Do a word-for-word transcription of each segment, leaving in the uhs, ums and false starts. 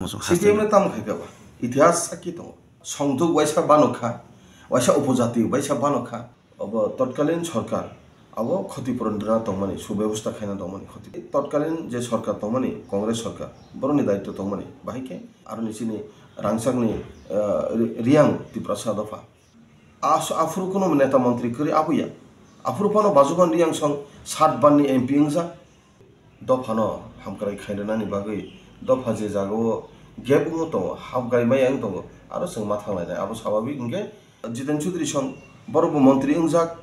Moso C P M haste. No tamo khai kha ba? Itihas sakhi tongo. Songduk waisa bano kha, waisa upojati waisa bano kha. Obo totkalin sorkar, abo khoti puron rwna tongmani, subebostha khaina tongmani khoti. Totkalin je sorkar tongmani, Congress sorkar, boroni daitto tongmani, bahai khe aroni chini rangchakni, eh, ri-, riyang Tiprasa dopha. As-, aphuru kuno neta montri kwrwi abuya. Aphuru phano Bajuban Riyangsong sat banni M P wngjak. Dophano hamkrai khainani bagwi dopha je jagao gap wngwi tongo, hapgrai maya wng tongo, aro chwng ma thanglainai. Abo sababik hwnkhe Jiten Chaudhary song borokbo montri wngjak.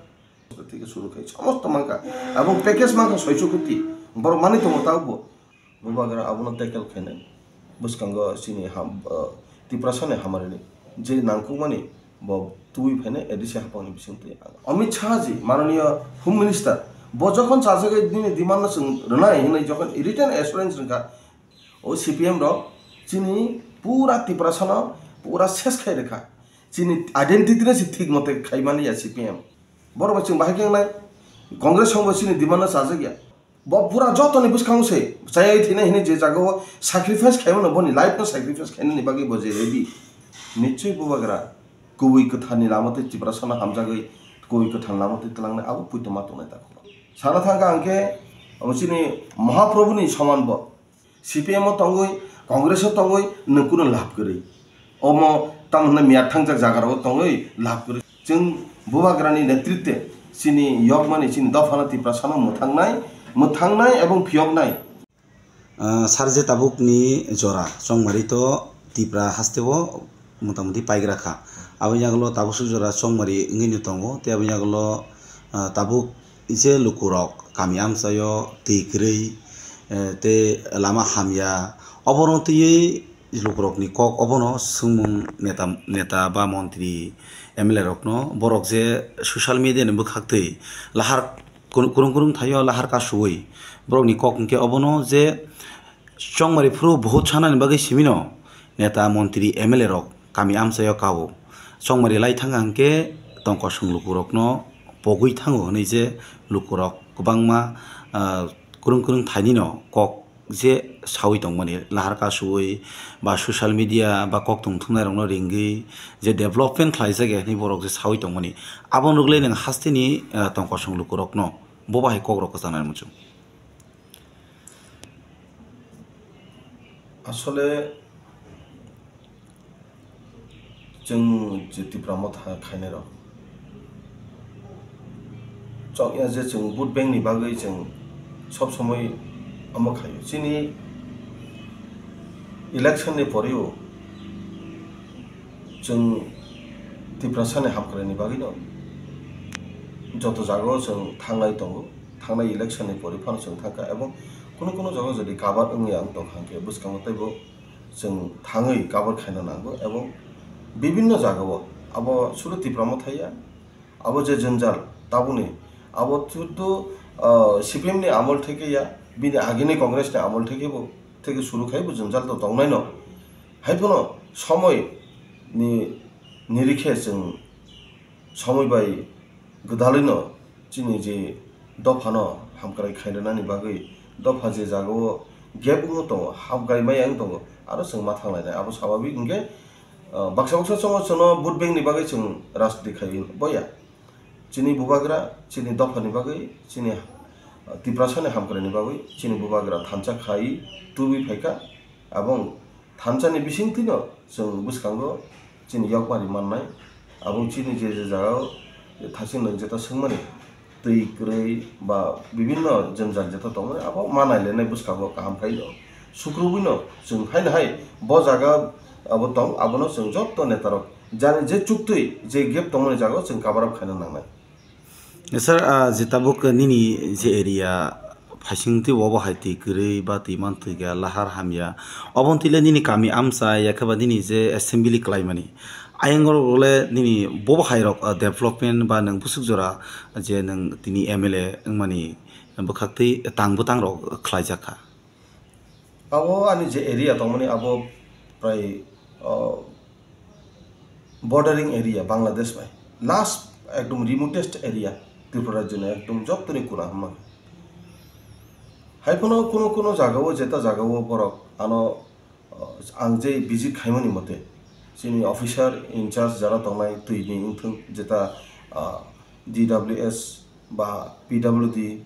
Thike suru khai somosto mankha. Abo package mankha soiso koti. Borok manwi tongo tabukbo. Bubagra abono tackle khainai. Bwskango chini ham, uh, Tiprasani hamarini je nangkukmani bo tubui phainai A D C haphangni bisingtwi. Amit Shah ji, mananiya Home Minister, bo jokhon chajagwi nini demand no chwng rwnai hwnwi jokhon written assurance rwkha, o C P M rok chini pura Tiprasano pura ses khai rwkha. Chini identity no se thik mote khaimani ya C P M. Borok bai chwng bahai khe wngnai, Congress song bo chini demand no chajak ya. Bo pura jotoni bwskango se chayai thwinai hwnwi je jagao sacrifice khaimano, boni life no sacrifice khainani bagwi bo je ready. Nichoi bubagra kubui kwtharni lama twi Tiprasano hamjagwi kubui kwtharni lama twi twlangnai abo poito ma tongnai takhuk. Sana thangkha hwnkhe abo chini Mahaprabhuni soman bo. C P M o tongwi, Congress o tongwi nwng kuno lab kwrwi. Omo tamo hwnna miyar thangjak jaga rogo tongwi lab kwrwi. Chwng bubagrani netritwe chini yokmani chini dophano Tiprasano mwthangnai, mwthangnai ebong phiyoknai. Ah, sar je tabukni jora chongmari to Tipra hasteo motamoti paigra kha. Aboni yagulo tabuk suk jora chongmari wngwino tongo. Tei aboni yagulo, ah, tabuk je lukurok kami amchaio twi kwrwi, eh, tei lama hamya, oborok twiwi lukurokni kok obono swngmung neta, neta ba montri, M L A rokno borok je social media ni bwkhaktwi lahar kwrwng kwrwng thaio lahar kasuwi borokni kok hwnkhe obono je chongmari phuru vote sanani bagwi simino neta, montri, M L A rok kami amchaio kao. Chongmari lai thangkha hwnkhe tongkosong lukurokno pogwi thango hwnwi je lukurok kwbangma, ah, kwrwng kwrwng thainino kok je sawi tongmani, lahar kasuwi ba social media ba kok tong thumnairokno ringwi je development khlaijak ya hwnwi borok je sawi tongmani, aboni rwgwlai nwng hasteni, ah, tongkosong lukurokno bo bahai kokrok kwchangnai muchung. Asole chwng je Tipra Motha khainai rok chok ya je chwng vote bank ni bagwi chwng sob somoi omo khaio. Chini election ni poreo chwng Tiprasa ni hamkrai ni bagwi no joto jagao chwng thanglai tongo. Thangnai election ni pore phano chwng thangkha, ebong kunu kunu jaga jodi kabar wngya wng tongkha hwnkhe bwskango teibo chwng thangwi kabar khaina nango, ebong bibinno jagao abo sudu Tipra Motha ya, abo je jwnjal tabukni abo sudu, ah, C P M ni amol theke ya, bini agini Congress ni amol theke bo theke suru khai bo jwnjal to tongnai no. Hai phano somoi ni nirikhe chwng somoi bai gwdalwino chini je dophano hamkrai khainani bagwi dopha je jagao gap wngwi tongo, hapgrai maya wng tongo, aro chwng ma thanglainai. Abo sababik hwnkhe, ah, baksa baksa chongo chwngno vote bank ni bagwi chwng rajniti khai boya. Chini bubagra, chini dophani bagwi, chini, ah, Tiprasani hamkraini bagwi chini bubagra thansa khai tubui phaikha. Abong thansani bisingtwino chwng bwskango chini yokmari mannai. Abong chini je je jagao thasing nang jeta swngmani twi kwrwi ba bibinno jwnjal jeta tongmani abo ma nailainai bwskango kaham khaino. Sukrubuino chwng haino hai bo jaga abo tong, abono chwng jotto netarok jani je chuktwi je gap tongmani jagao chwng cover up khaina nangnai. Sir, ah, je tabuk nini je area phaising twi obo hai twi kwrwi ba twi man twi kha lahar hamya, obo twi le nini kami amchai ya khe ba nini je assembly khlaimani ayang rok le nini bobo hai rok, ah, development ba nwng bwswk jora je nwng tini M L A wngmani bwkhak twi tang bwtang rok khlaijak kha? Abo ani je area tongmani abo prai, o, bordering area Bangladesh bai last ekdom remotest area Tripura rajyoni ekdom jottoni kura hwnma khe. Hai phano kuno kuno jagao jeta jagao borok ano, Ang je visit khaimani mote, chini officer in charge jara tongnai, twi ni wngthung, jeta, ah, D W S ba P W D,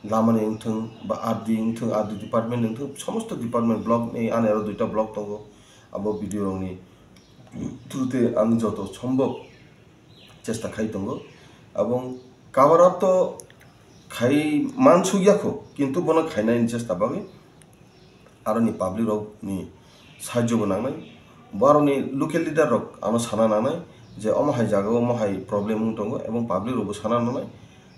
lamani wngthung ba R D wngthung, R D department wngthung, somosto department, block ni, ani aro duita block tongo, abo B D O rokni through te ang joto sombhob chesta khai tongo. Abong cover up to khai mansuk ya kho, kintu bono khainani chesta bagwi aroni public rok ni sahajyo bo nangnai. Bo aroni local leader rok ano sana nangnai je omo hai jaga o omo hai problem wng tongo, ebong public rok bo sana nangnai.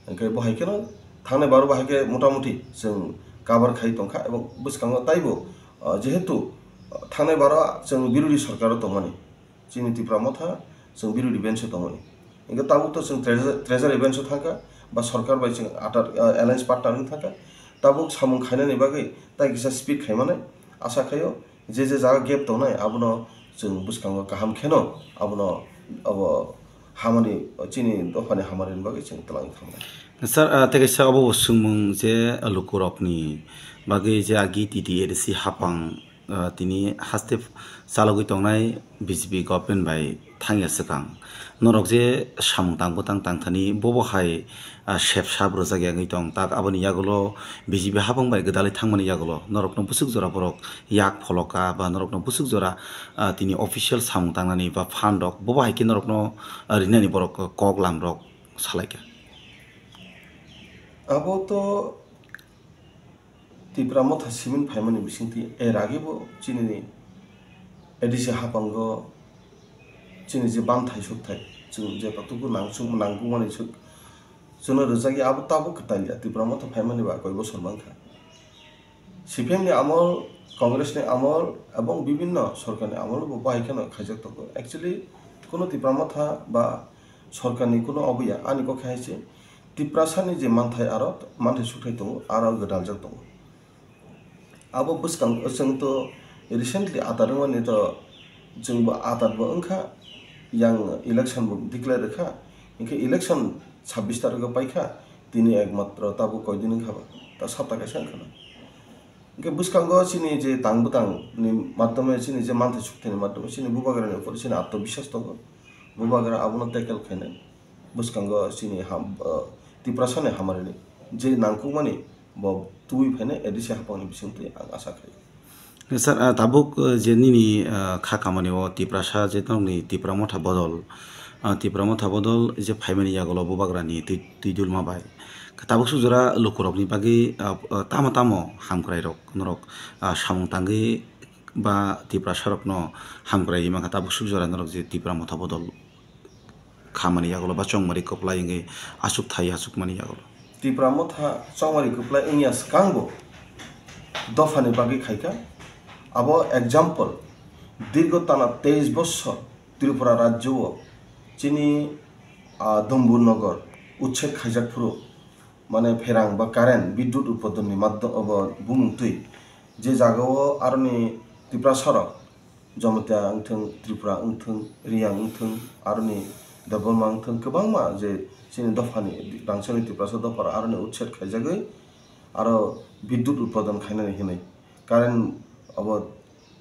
Hwnkhe bo hai kheno thangnai baro bo hai khe motamuti chwng cover khai tongkha, ebong bwskango taibo, ah, jehetu, ah, thangnai baro chwng birodhi sorkar o tongmani. Chini Tipra Motha chwng birodhi bench o tongmani. Hingke tabuk to chwng treasure, treasury bench o thangkha, ba sorkar bai chwng atar, ah, alliance partner wng thangkha. Tabuk samung khainani bagwi tai kisa speed khaimanai. Asa khaio je je jaga gap tongnai abono chwng bwskango kaham kheno abono abo hamani, chini dophani hamani bagwi chwng twlang thangmani. Sir, ah, tei kaisa obo bo swngmung je lukurokni bagwi je agi T T A D C hapang ah, tini haste chalogwi tongnai B J P government bai thangya swkang. Norok je samung tang bwtang tangthani bobo hai, ah, sep sap rwjak yagwi tong, tak aboni yagulo B J P hapang bai gwdalwi thangmani yagulo norokno bwswk jora borok yak pholoka ba norokno bwswk jora, ah, tini official samung tangnani ba fund rok bobo hai khe norokno, ah, rinani borok kok lam rok salaikha. Abo to Tipra Motha simin phaimani bisingtwi er age bo chini A D C hapango chini je banthai sukthai chwng je patuku nangsuk nangkukmani suk chwngno rwjak ya abo tabuk kwtal ya Tipra Motha phaimani ba koi bosor mankha. C P M ni amol, Congress ni amol ebong bibinno sorkar ni amol bo bahai kheno khaijak tongo. Actually kuno Tipra Motha ba sorkar ni kuno obo ya ani kok hai se Tiprasa ni je manthai aro manthai sukthai tongo, aro gwdaljak tongo. Abo bwskang chwng to recently atar wngmani to chwng bo atar bo wngkha, yang election bo declare rwkha, hinkhe election sabbish tarikh o paikha, tini ekmatro tabuk koidin wngkha ba, ta sapta kaisa wngkha na. Hinkhe bwskango chini je tang bwtang ni madhyome, chini je manthai sukthai ni madhyome chini bubagra ni upor chini atmobiswas tongo, bubagra abono tackle khainai. Bwskango chini ham, ah, Tiprasa ni hamari ni je nangkukmani bo tubui phainai A D C hapang ni bisingtwi ang asa khai. Sir, ah, tabuk, ah, je nini, ah, kha kamani o Tiprasa je nokni Tipra Motha bodol, ah, Tipra Motha bodol je phaimani yagulo bubagra ni twi, twi dulma bai. Tabuk suk jora lukurok ni bagwi, ah, ah, tamo tamo hamkrai rok norok, ah, samung tangwi ba Tiprasa rokno hamkrai rima kha tabuk suk jora norok je Tipra Motha bodol khamani yagulo ba chongmari kwplai wngwi achuk thai achukmani yagulo. Tipra Motha chongmari kwplai wngya swkangbo dophani bagwi khaikha. Abo example, dirgo tana teis bossor Tripura rajyo o chini, ah, Dombur Nogor uchchek khaijak phuru, mane pherang ba current, bidyut utpadon ni maddo-, obo bumung twi je jaga o aroni Tiprasa rok Jamatia wngthung, Tripura wngthung, Riyang wngthung, aroni Debbarma wngthung, kwbangma je chini dophani, rangchakni Tiprasa dopha rok aroni utset khaijagwi, aro bidyut utpadon khainani hinwi, current abo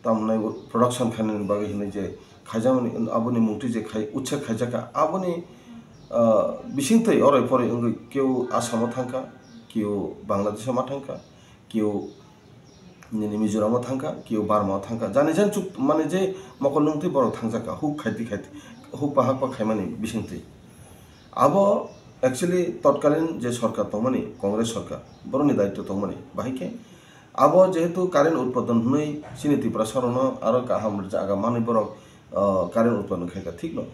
tamnai production khainani bagwi hinwi je khaijakmani, aboni mungtwi je khai, utset khaijakha, aboni, ah, bisingtwi oroi poroi wngwi keu Assam o thangkha, keu Bangladesh o ma thangkha, keu nini Mizoram o thangkha, keu Burma o thangkha. Jani jani chuk, mane je mokol nungtwi borok thangjakha, huk khaitwi khaitwi, huk pahak pa khaimani bisingtwi. Abo actually totkalin je sorkar tongmani, Congress sorkar, borokni daityo tongmani. Bahai khe abo jehetu current utpadon hwnwi chini Tiprasa rokno aro kaham jaga manwi borok, ah, current utpadon khaikha, thik no.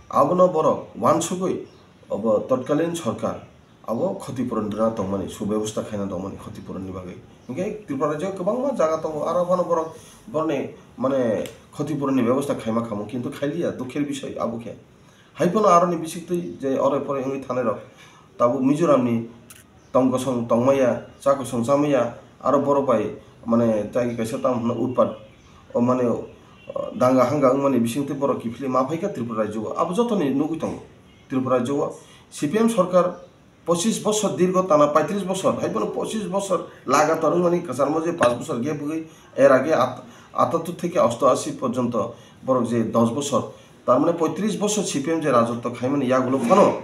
Abono borok uansugwi abo totkalin sorkar abo khoti puron rwna tongmani, subebostha khaina tongmani khoti puron ni bagwi. Hinkhe Tripura rajyo kwbangma jaga tongo, aro phano borok borni mane khoti puron ni bebostha khaima khamu, kintu khailiya, dukher bisoi abo khe. Hai phano aroni bisik twi je oroi poroi wngwi thanai rok tabuk Mizoram ni tong kosong tongmaya, cha kosong chamaya, aro borok bai mane tai kaisa tamo hwnna utpat, o mane, o, danga hanga wngmani bisingtwi borok kiphilwi ma phaikha Tripura rajyo o. Abo jotoni nugwi tongo Tripura rajyo o. C P M sorkar pochis bosor dirgo tana paitris bosor, hai phano pochis bosor lagatar wngmani kwcharma je panch bosor gap wngwi er age at-, আটাত্তর থেকে অষ্টআশি পর্যন্ত borok je dos bosor, tar mane poitris bosor C P M je rajotwo khaimani yagulo phano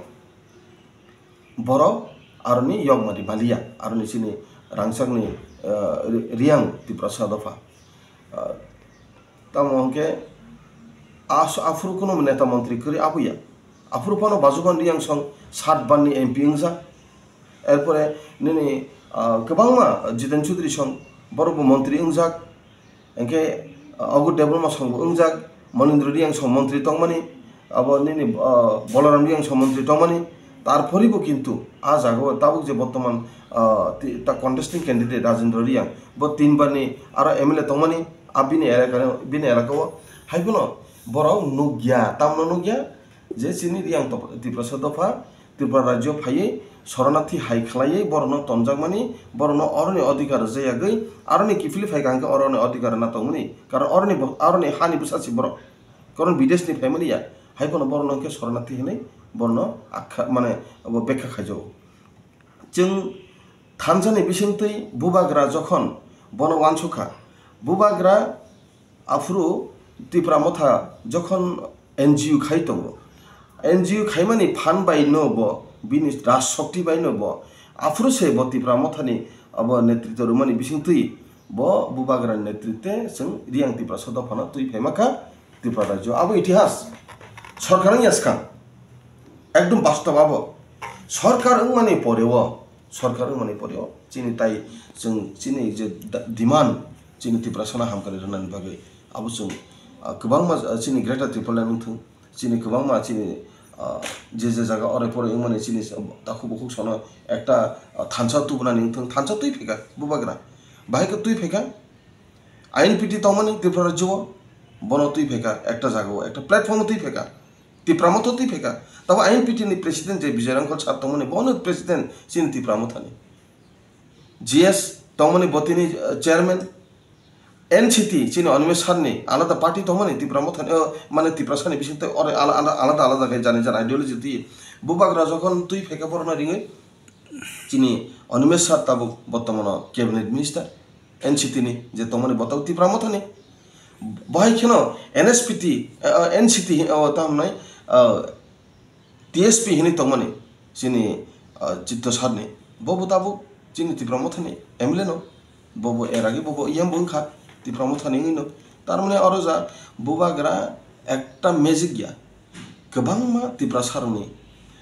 borok aroni yokmari baliya, aroni chini rangchakni, ah, Ri-, Riyang Tiprasa dopha. Ah, tamo hwnkhe as-, aphuru kuno neta montri kwrwi aboya. Aphuru phano Bajuban Riyang song sat banni M P wngjak. Erpore nini, ah, kwbangma Jiten Chaudhary song borokbo montri wngjak. Hingke, ah, Agur Debbarma song bo wngjak, Monindra Riyang song montri tongmani, abo nini, ah, Balaram Riyang song montri tongmani. Tarporibo kintu ah jagao tabuk je bortoman, ah, ti-, ta contesting candidate Rajendra Riyang, bo tinbarni aro M L A tongmani, ah, bini elaka, bini elakao. Haiphano borok nukya, tamno nukya, je chini Riyang Top-, Tiprasa dopha Tripura rajyo phaiwi soranathi hai khlaiwi borokno tonjakmani, borokno oroni odhikar rwjayagwi aroni kiphilwi phaikha hwnkhe oroni odhikar na tongmani, karon oroni bo-, aroni hani bwsasi borok, karon bideshni phaimani ya, haiphano borokno hwnkhe soranathi hinwi borokno akkha, mane, abo bekha khaijago. Chwng thansani bisingtwi bubagra jokhon bono uansukha, bubagra aphuru Tipra Motha jokhon N G O khai tongo, N G O khaimani phan bai no bo, bini raj shokti bai no bo, aphuru se bo Tipra Mothani abo netritwo rwmani bisingtwi bo bubagrani netritwe chwng Riyang Tiprasa dophano twi phaimakha Tripura rajyo. Abo itihas, sorkar wngya swkang, ekdom bastob abo. Sorkar wngmani poreo, sorkar wngmani poreo chini tai chwng chini je da-, demand, chini Tiprasano hamkari rwnani bagwi abo chwng, ah, kwbangma, ah, chini Greater Tipraland wngthung, chini kwbangma chini, ah, je je jaga orai porai wngmani chini takhuk bukhuk sono ekta, ah, thansa tubunani wngthung, thansa twi phaikha bubagra, bahai khe twi phaikha. I N P T tongmani Tripura rajyo o, bono twi phaikha ekta jaga o, ekta platform o twi phaikha, Tipra Motha twi phaikha. Tabo I N P T ni president je Bijoy Rangkhol sir tongmani, bono president chini Tipra Mothani. G S tongmani bo tini, eh, chairman. N C T chini Animesh sir ni alada party tongmani Tipra Mothani, oh, mane Tiprasani bisingtwi oro ala-, ala-, alada alada khe jani jani ideology twi. Bubagra jokhon twi phaikha borokno ringwi, chini Animesh sir tabuk bortomano cabinet minister N C T ni je tongmani bo tabuk Tipra Mothani. Bohai kheno N S P T, eh, eh, N C T hin-, oh, tamo hnai, oh, T S P hinwi tongmani chini, ah, Chitto sir ni, bobo tabuk chini Tipra Mothani M L A no, bobo er age bobo E M bo wngkha Tipra Mothani wngwi no. Tar mane oro ja bubagra ekta magic ya, kwbangma Tiprasa rokni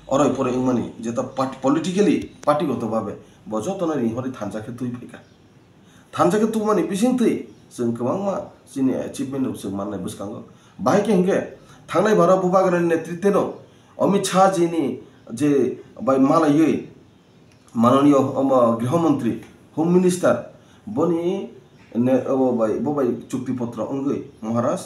oroi poroi wngmani jeta part-, politically party goto babe bo jotono ringhori thansa khe twi phaikha. Thansa khe tubumani bisingtwi chwng kwbangma chini achievement rok chwng mannai bwskango. Bahai khe hinkhe thangnai baro bubagrani netritwno Amit Shah ji ni je bai malaiwi mananiyo, omo, Griho Montri, Home Minister, boni ne-, obo bai, bo bai chukti potro wngwi Maharaj,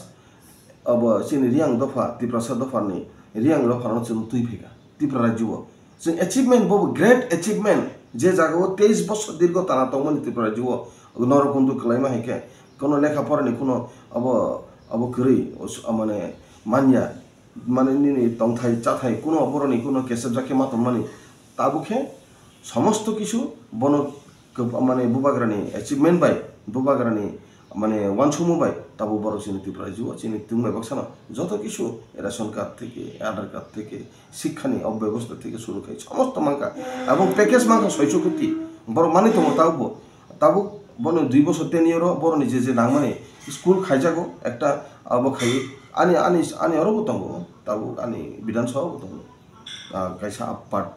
obo chini Riyang dopha, Tiprasa dophani Riyang dophano chwng twi phaikha Tripura rajyo o. Chwng achievement, bo great achievement, je jaga o teis bosor dirgo tana tongmani Tripura rajyo o norok kundu kwlaima hai khe, kono lekha porani kuno abo, abo kwrwi, os-, mane manya, mane nini tongthai chathai kuno boroni kuno kesepjak khe ma tongmani. Tabuk khe somosto kisu bono kwb-, mane bubagrani achievement bai, bubagrani mane uansukmung bai tabuk borok chini Tripura rajyo o chini tungbai baksano joto kisu ration card theke, Aadhaar card theke, sikhani o bebosta theke suru khai somosto mankha. Abong package mankha soiso koti. Borok manwi tongo tabukbo. Tabuk bono dui bosor ten year o boroni je je nangmani school khaijago ekta abo khai ani, ani, ani orobo tongo. Tabuk ani Bidhan Sabha bo tongo. Ah, kaisa part.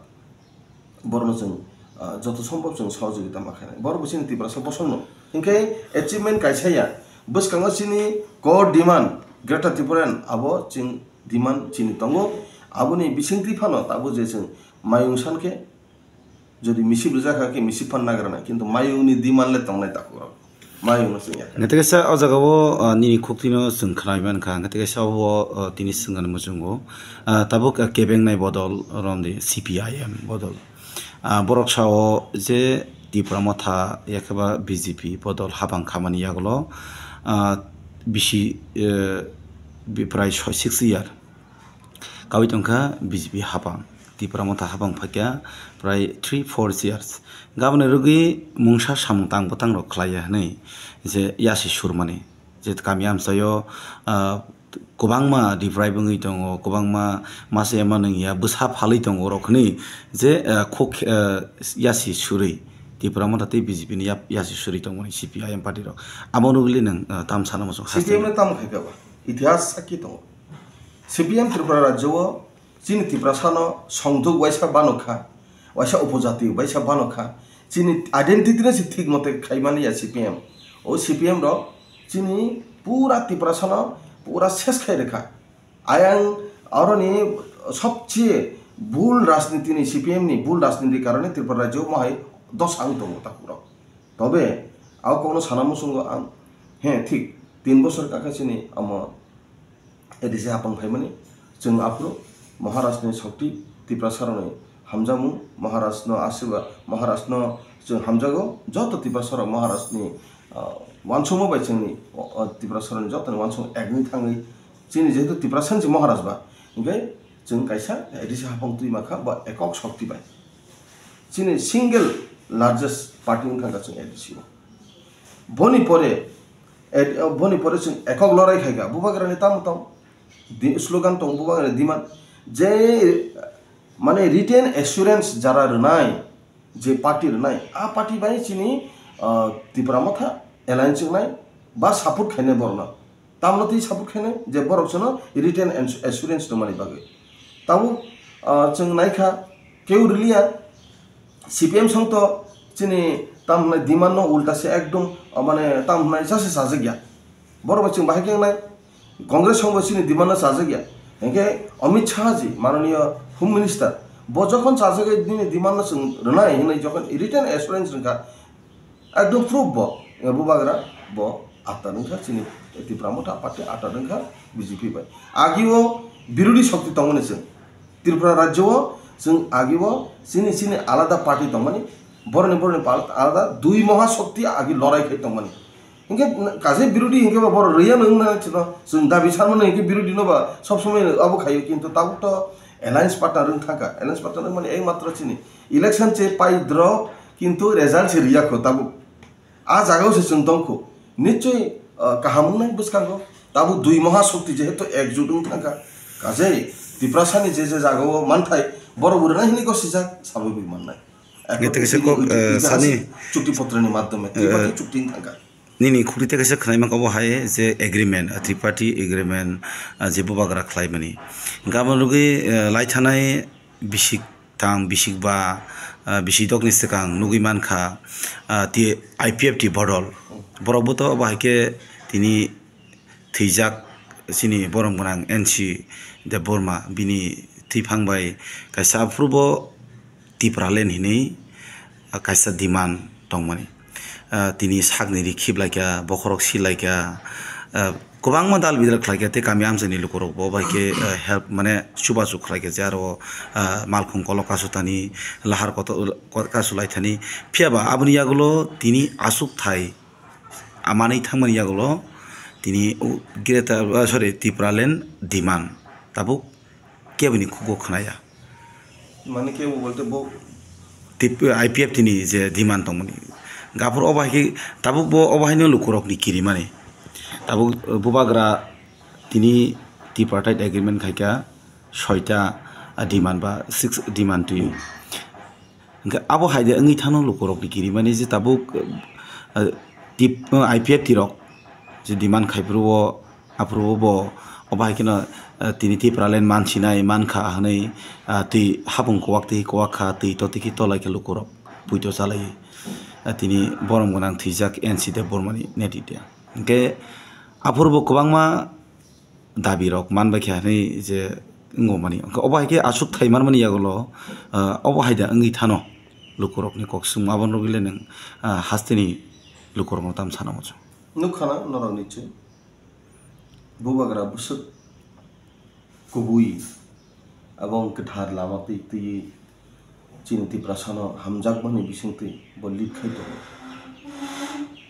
Borokno chwng, ah, joto sombhob chwng sohojogita ma khainai. Borok bo chini Tiprasa bosongno. Hinkhe achievement kaisa ya. Bwskango chini core demand, Greater Tipraland, abo chwng demand chini tongo. Aboni bisingtwi phano tabuk je chwng mayung san khe, jodi misip rijak kha khe misip phan nagra nai, kintu mayungni demand le tongnai takhuk rok. Mayungno chwng ya kha. Naithe kaisa o jaga o, ah, nini khuktwino chwng khnai man kha, naithe kaisa o, ah, tini swngani muchungo, ah, tabuk, ah, kebengnai bodol romdi C P I M bodol. Ah, borok sao je Tipra Motha yakheba B J P bodol habang khamani yagulo, ah, bisi, eh, bi-, prai soi six year kawi tongkha B J P habang. Tipra Motha habang phaikha prai three four years. Gaboni rwgwi mungsa samung tang bwtang rok khlaiya hwnwi je yasi surmani. Je kami amchaio, ah, kwbangma deprive wngwi tongo, kwbangma masa ema nungya bwsa phalwi tongo rok hwnwi je, ah, khok, ah, yasi surwi Tipra Motha tei B J P ni yap-, yasi surwi tongmani C P I M party rok. Abo nugwi nwng, ah, tam sana muchung C P M haste. No tam khai kha ba? Itihas sakhi tongo. C P M Tripura rajyo o chini Tiprasa no songduk waisa bano kha, waisa upojati waisa bano kha. Chini identity no se thik mote khaimani ya C P M. O C P M rok chini pura Tiprasa no pura ses khai rwkha. Ayang aroni sobcheye bul rajniti ni, C P M ni bul rajniti karone Tripura rajyo mohai dosa ang tongo takhuk rok. Tobe, a kokno sana muchungo ang, he, thik tin bosor kaka chini amo A D C hapang phaimani, chwng aphuru Maharaj ni sokti Tiprasa rokni hamjakmung, Maharaj no asirwad, Maharaj no chwng hamjago, joto Tiprasa rok Maharaj ni, ah, wansukma bai chwngni, o, o, Tiprasa rokni jotoni wansuk egni thangwi, chini jehetu Tiprasa ni se Maharaj ba, hinkhe chwng kaisa A D C hapang twi mankha ba ekok sokti bai. Chini single largest party wngkha chwng A D C o. Boni pore, eh, boni pore chwng ekok lorai khaikha, Bubagrani tamo tamo di-, slogan tong, Bubagrani demand, je, mane, written assurance jara rwnai, je party rwnai, a party bai chini, ah, Tipra Motha alliance wngnai ba support khainai borokno. Tamno twi support khainai je borok chwngno written ans-, assurance rwmani bagwi. Tabuk, ah, chwng naikha, keu rwliya, C P M song to chini tam hwnai demand no ulta se ekdom, ah, mane tam hwnai jase chajak ya. Borok bai chwng bahai khe wngnai, Congress song bo chini demand no chajak ya. Hinkhe Amit Shah ji, mananiya Home Minister, bo jokhon chajak ya nini demand no chwng rwnai hwnwi jokhon written assurance rwngkha, ekdom proof bo, eh, Bubagra bo atta wngkha chini Tipra Motha party atta wngkha B J P bai. Agio birodhi shokti tongmani chwng Tripura rajyo o chwng agio chini, chini alada party tongmani, boroni, boroni pal-, alada dui moha shokti agi lorai khai tongmani. Hinkhe kaje birodhi hinkhe ba borok rwya no wngna chwngno chwng dabi sanmano hinkhe birodhi no ba sob somoi abo khaio, kintu tabuk to alliance partner wng thangkha, alliance partner wngmani ekmatro chini election che pai drop, kintu result se rwya kho tabuk. A jagao se chwng tongkho. Nichoi, ah, kaham wngnai bwskango. Tabuk dui moha shokti jehetu ekjut wng thangkha. Kajei Tiprasani je je jagao manthai borok bo rwnai hinwi gosijak sabai bai mannai. Nge tei kaisa kok, eh, itihas sani, chukti potroni madhyome, eh, triparty chukti wng thangkha. Nini khukti tei kaisa khwnai mankha obo hai je agreement, ah, triparty agreement, ah, je Bubagra khlaimani. Gabon rwgwi, eh, lai thanai bisik tang bisik ba, ah, bisik dokni swkang nugwi mankha, ah, ti I P F T bodol. Borok bo to obo hai khe tini thwijak chini borom gwnang N C Debbarma bini twiphang bai kaisa aphuru bo Tipraland hinwi, ah, kaisa demand tongmani. Ah, tini sakni ri khiplaikha, bokhorok silaikha, ah, kwbangma dal bidal khlaikha tei kami amchaini lukurok bo bai khe, ah, help mane chubachu khlaikha je aro, ah, malkhung kolok kasutani, lahar kotor kasulaithani. Phiya ba aboni yagulo tini aswk thai, ah, manwi thangmani yagulo tini, o, greater, ah, sorry, Tipraland demand tabuk keboni khugo khwnaya. Mane kebo bolte bo? Tip-, I P F T ni je demand tongmani. Gaphur obo hai khe tabuk bo obo haino lukurokni kirimani. Tabuk, uh, Bubagra tini tripartite agreement khaikha soita, uh, demand ba six demand twi. Hwnkhe abo hai de wngwi thano lukurokni kirimani je tabuk, uh, tip-, uh, I P F T rok je demand khaiphuru o Aphuru bo, obo hai kheno, eh, tini Tipraland mansinai mankha hwnwi, ah, twi hapung kwak twi kwak kha, twi to twi khe tolai khe lukurok puito chalai. Ah, tini borom gwnang thwijak N C Debbarmani netitya. Hinkhe aphuru bo kwbangma dabirok manbai kha hwnwi je wngmani. Hinkhe obo hai khe aswk thai manmani yagulo, ah, obo hai da wngwi thano lukurokni kok swngma abo nugwile nwng, ah, hasteni lukurokno tam sana muchung. Nukha na norok nichoi. Bubagra bwswk kubui abo wng kwthar lama twi twiwi chini Tiprasano hamjakmani bisingtwi bo lead khai tongo.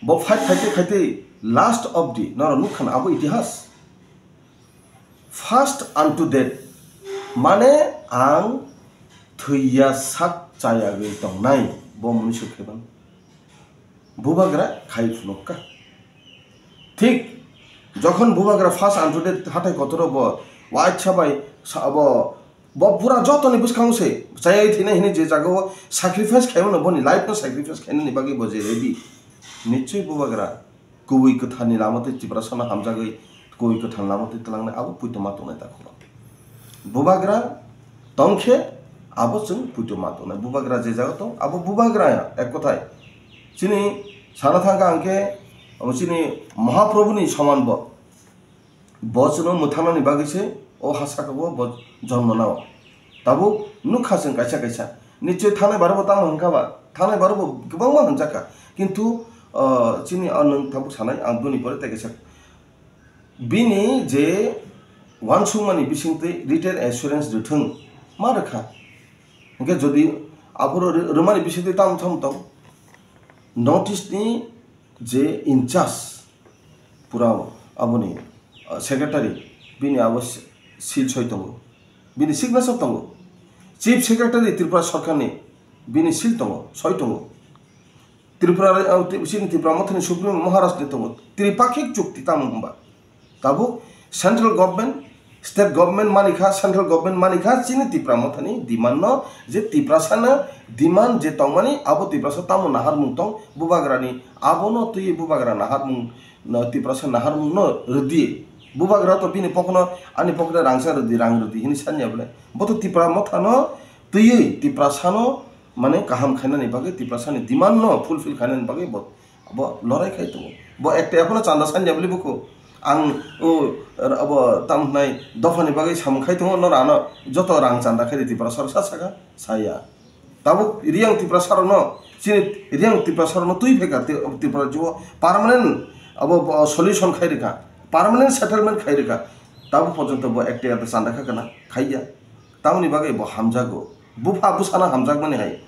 Bo fight khaitwi khaitwi last of the, norok nukha na abo itihas. First unto death, mane ang thwiya sak chayagwi tongnai, bo mwnwi sukheban. Bubagra khai phunukha. Thik Jokhon bubagra first untoday hathai kotoro bo waisa bai sa-, bo, bo pura jotoni bwskango se chayai thwinai hinwi je jagao sacrifice khaimano, boni life no sacrifice khainani bagwi bo je ready. Nichoi bubagra kubui kwtharni lama tei Tiprasano hamjagwi kubui kwtharni lama tei twlangnai abo puitoma tongnai takhuk. Bubagra tongkhe abo chwng puitoma tongnai. Bubagra je jaga tong abo bubagra ya, ek kothai. Chini sana thangkha hwnkhe abo chini Mahaprabhuni soman bo. Bo chwngno mwthangnani bagwi se o ha sakao bo jonmo nao. Tabuk nukha chwng kaisa kaisa. Nichoi thanai baro bo tamo hwnkha ba? Thanai baro bo kwbangma hwnjakha. Kintu, ah, chini o nwng tabuk sanai, ang boni pore tei kaisa. Bini je uansukmani bisingtwi written assurance rwthwng ma rwkha. Hwnkhe jodi aphuru rw-, rwmani bisingtwi tamo tamo tong? North East ni je in charge pura aboni, ah, secretary, bini abo si-, seal soi tongo, bini signature tongo. Chief Secretary Tripura Sarkarni bini seal tongo, soi tongo. Tripura, ah, Tri-, chini Tripura Mothani Supreme Maharaj ni tongo. Tripakhik chukti tamo hwnba? Tabuk central government, state government manikha, central government manikha, chini Tipra Mothani demand no, je Tiprasa no demand je tongmani, abo Tiprasa tamo naharmung tong, bubagrani, abono twi bubagra naharmung, no, Tiprasa naharmung no rwdi. Bubagra to bini pokono, ani pokono rangsa rwdi, rang rwdi, hini sanya bole. Bo to Tipra Mothano twiwi Tiprasano, mane, kaham khainani bagwi, Tiprasani demand no fulfill khainani bagwi bo Bo lorai khai tongo. Bo ekta ekheno chanda sanya bwlai bukhu. Ang o, abo tam hwnai dophani bagwi samung khai tongo, nor ano joto rang chanda khai di Tiprasa rok sa saka, saya. Tabuk Riyang Tiprasa rokno, chini Riyang Tiprasa rokno twi phaikha, Ti-, Tripura rajyo permanent abo, bo solution khai rwkha, permanent settlement khai rwkha. Tabuk porjonto bo ekta ekta chanda kha kana, khaiya. Tamoni bagwi bo hamjago. Bupha bwsano hamjakmani hai.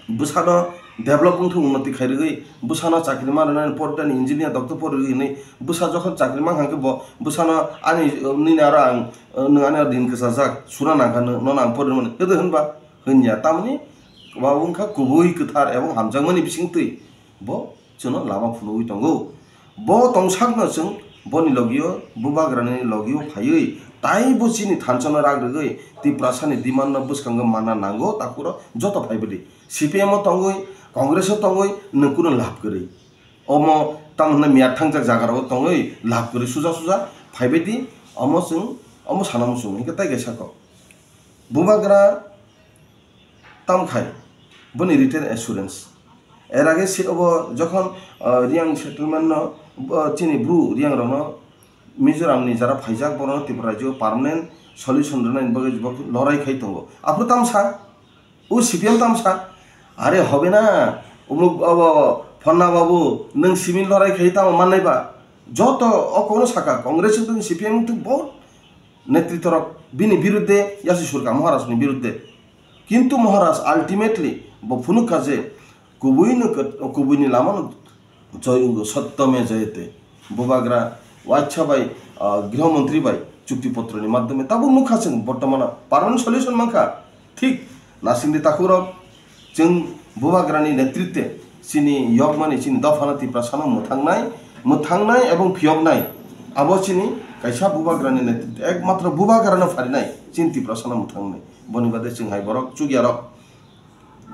Bwsano develop wngthung, unnoti khairigwi, bwsano chakri ma rwnani, portani engineer, doctor porigwi hinwi, bwsa jokhon chakri mankha hwnkhe bo bwsano ani, nini aro ang, nwng ani aro rin kwchajak, suna nangkha, nono ang porinani, kwdwi hwnba? Hwnya, tamni kwbangma wngkha kubui kwthar ebong hamjakmani bisingtwi bo chwngno lama phunugwi tongo. Bo tongsakno chwng boni logio, bubagrani logio phaiwi, taibo chini thanchano rak rwgwi, Tiprasani demand no bwskango manna nango, takhukro joto phaibadi. C P M o tongwi, Congress o tongwi, nwng kuno lab kwrwi. Omo tamo hwnna miyat thangjak jaga rogo tongwi lab kwrwi suja suja phaibaidi, omo chwng, omo sana muchung hinkhe tai kaisa kok. Bubagra tamkhai boni written assurance. Er age se obo jokhon, ah, Riyang settlement no, ah, chini bru Riyang rokno Mizoram ni jara phaijak, borokno Tripura rajyo permanent solution rwnani bagwi bo lorai khai tongo. Aphuru tamsa, o C P M tamsa, are hobe na, umuk obo Phonna babu, nwng simi lorai khai tamo mannai ba? Joto o kono saka, Congress wngthung, C P M wngthung, bo netrito rok bini birudde yasi surka Maharaj ni birudde. Kintu Maharaj ultimately bo phunukha je kubui no kat-, kubui ni lama no joy ungo, satya me jayate. Bubagra waisa bai, ah, griho montri bai chukti potro ni madhyome tabuk nukha chwng bortomano permanent solution mankha. Thik nasingdi takhuk rok, chwng bubagrani netritwe chini yokmani chini dophano Tiprasano mwthangnai, mwthangnai ebong phiyoknai. Abo chini kaisa bubagrani netritwe, ekmatro bubagrano pharinai chini Tiprasano mwthangnai. Boni bade chwng hai borok chukya rok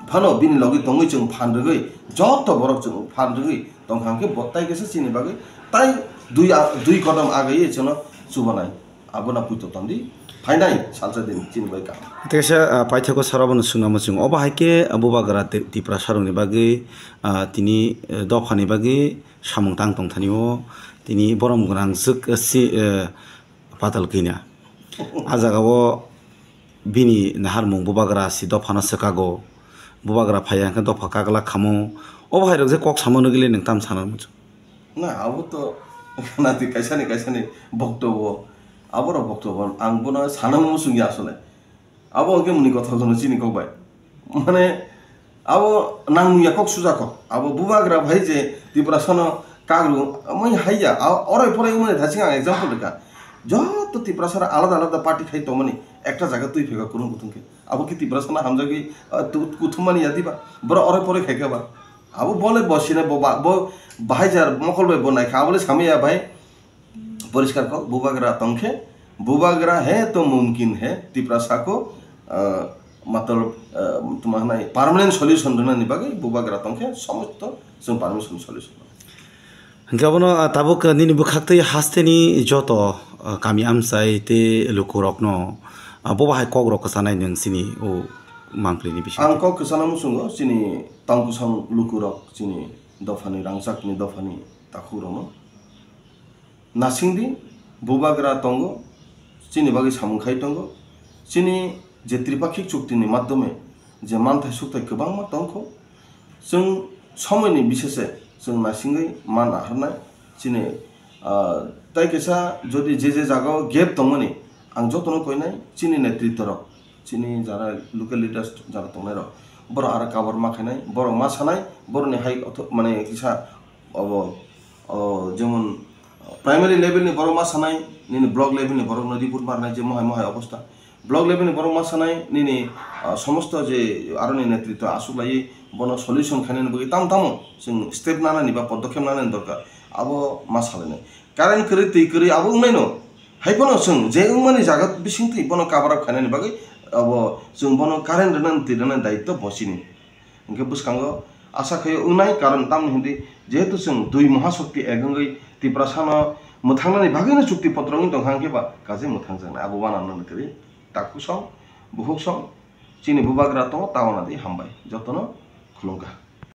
phano bini logi tongwi chwng phan rwgwi, joto borok chwng phan rwgwi tongkha hwnkhe bo tai kaisa chini bagwi tai dui a-, dui kodom agaiwi chwngno chubanai. Abono puito tondi phainai salsa din chini bai kaham. Tei kaisa, ah, paithakgo sar abono swngnamo chwng. Obo hai khe, ah, bubagra Ti-, Tiprasa rokni bagwi, ah, tini, eh, dophani bagwi samung tang tongthani o tini borom gwnang jwk, eh, si, eh, patal kina. Ah jagao bini naharmung bubagra si dophano swkago. Bubagra phaiya hwnkhe dopha kaglak khamo. Obo hai rok je kok samo nugile nwng tam sana muchung. Na, abo to nati kaisani kaisani boktobo. Aborok boktobo ang bono sana muchung ya asole. Abo hwnkhe muni kotha jono chini kok bai. Mane, abo nang nungya kok suja kok. Abo bubagra bai je Tiprasano kagru, amoi haiya, a-, orai porai umani thaching ang example rwkha. Joto Tiprasara alada alada party khai tongmani, ekta jaga twi pheka kurung kuthung khe. Abo khe Tiprasano hamjagwi, ah, tu-, kuthumani ya diba? Boro orai porai khai khe ba? Abo bole bosina bo ba, bo bahai jar mokol bai bo naikha, abo le samaya bai. Poriskar kok, bubagra tongkhe, bubagra he to mumkin he, Tiprasa ko, ah, matlab, ah, tuma hanai permanent solution rwnani bagwi bubagra tongkhe, somosto chwng permanent solution. Hingke abono, ah, tabuk, ah, nini bwkhaktwi hasteni joto, ah, kami amchai tei lukurokno, ah, bobo hai kokrok kwchanai nwng chini o mangpili ni bisingo? Ang kok kwchana muchungo chini tongkosong lukurok, chini dophani, rangchakni dophani takhukrokno. Nasingdi, bubagra tongo, chini bagwi samung khai tongo. Chini je tripakhik chuktini madhyome je manthai sukthai kwbangma tongkho, chwng somoini bisese chwng nasingwi man naharnai. Chini, ah, tai kaisa jodi je je jagao gap tongmani, ang jotono koinai chini netritworok, chini jara local leaders jara tongnairok, borok aro cover ma khainai, borok ma sanai, borokni hai otho-, mane kisa obo, o, jemon, primary level ni borok ma sanai, nini block level ni borok no report ma rwnai je mohai mohai obostha. Block level ni borok ma sanai, nini, ah, somosto je aroni netritwo aswk laiwi bono solution khainani bagwi tamo tamo chwng step nanani ba podokkhep nanani dorkar, abo ma salainai. Current kwrwi, twi kwrwi abo wngnaino, hai phano chwng je wngmani jaga bisingtwi bono cover up khainani bagwi abo chwng bono current rwnani, twi rwnani daitto bo chini. Hingke bwskango asa khaio wngnai, karon tamni hwnwi jehetu chwng dui mohashokti ek wngwi Tiprasano mwthangnani bagwino chukti potro wngwi tongkha, hingke ba kaje mwthangjaknai abo uanano kwrwi takhuk song, bukhuk song, chini bubagra tongo, ta uanadi hambai jotono khulumkha.